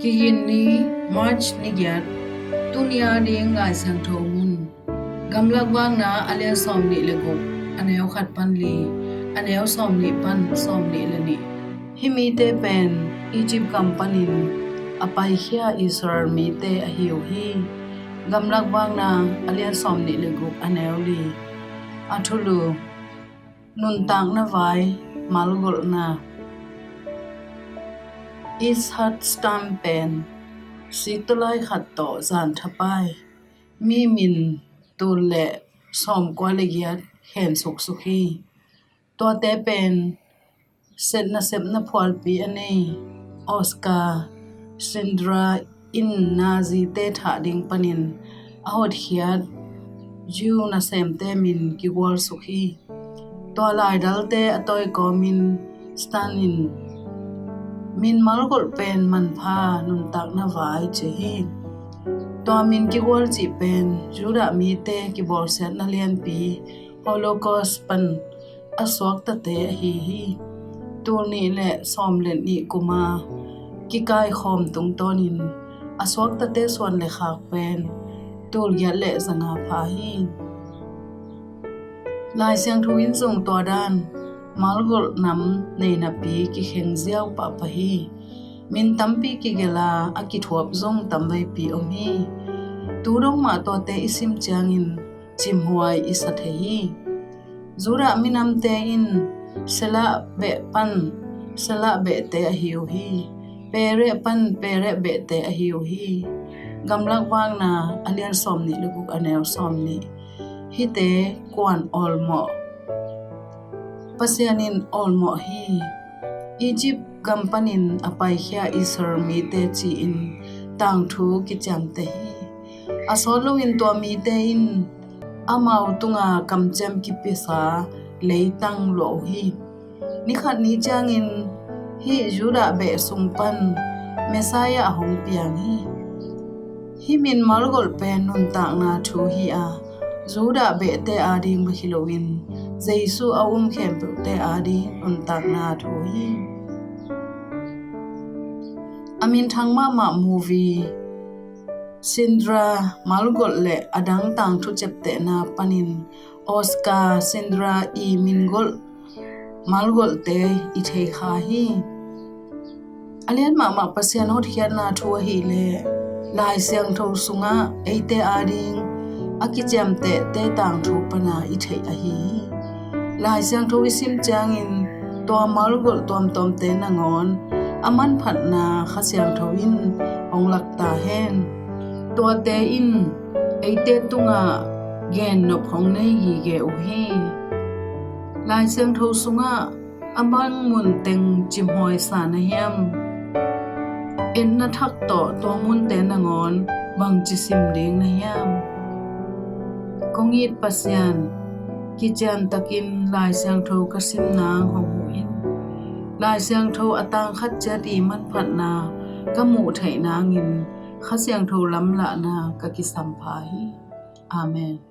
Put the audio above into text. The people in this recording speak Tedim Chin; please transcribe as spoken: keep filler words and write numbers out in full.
Kigin ni, March ni giat. Tuni a ding Lai Siangtho mun. Gamlak Vakna a lian sawm nih le guk, a neu khat pan li, a neu sawm nih pan sawm nih le nih. Hih mite pen Egypt gam panin a paikhia Israel mite ahi uh hi. Gamlak Vakna a lian sawm nih le guk, a neu li. A thulu: Nuntakna vai, malgolhna. Ishak Stan pen siktawlai khat tawh zan thapai, mi min tul le sawmkua le giat khen suksuk hi. Tuate pen set nasepna phualpi a nei Oscar Schindler in Nazite thah ding panin a hotkhiat Jew nasemte min kigualsuk hi. Tua laidalte a tawi kawmin Stan in, "Min malgolh pen manpha nuntakna vai," ci hi. Tua min kigual cih pen Judah mite kibawlsiatna lianpi Holocaust pan a suaktate ahi hi. Tul nih le sawm le nih kuma kikaikhawm tungtawnin a suaktate suan le khak pen tul giat le zanga pha hi. Lai Siangtho in zong tua dan malgolh nam nei napi kikheng ziau pahpah hi. Min tampi kigelh a, a kithuap zong tamveipi om hi. Tu dong mah tuate i sim ciangin cimhuai i sa thei hi. Judah minamte in Selah beh pan Selah behte ahi uh hi. Pereh pan Pereh behte ahi uh hi. Gamlak Vakna a lian sawm nih le guk, a neu sawm nih. Hihte kuan awlmawh, Pasian in awlmawh hi. Egypt gam panin a paikhia Israel mite ci-in tangthu kiciamteh hi. A sawt loin tua mite in amau tunga kamciam kipisa leitang luah uh hi. Ni khat ni ciangin hih Judah beh sung pan Messiah a hong piang hi. Hih min malgolh pen nuntakna thu hi a, Judah behte ading bek hi loin Jesu a um khempeuhte ading nuntakna thu hi. A minthang mahmah movie Schindler malgolh le a dang tangthu ciaptehna panin Oscar Schindler i mingolh malgolhte i thei kha hi. A lian mahmah Pasian hotkhiatna thu ahih leh Lai Siangtho sungah eite ading a kiciamtehte tangthu pana i theih ahi hi. Lai Siangtho i sim ciangin tua malgolh tuamtuamte nangawn a manphatna Kha Siangtho in hong lak ta hen. Tuate in eite tungah gennop hong nei gige uh hi. Lai Siangtho sungah a bang mun teng cimhuai sa na hiam? Etna thak tawh tua munte nangawn bangci sim ding na hiam? Kong it Pasian, kician takin Lai Siangtho ka sim nang hong huh in. Lai Siangtho a tang khat ciat i manphatna ka muh theih nangin Kha Siangtho lamlahna ka kisam pha hi. Amen.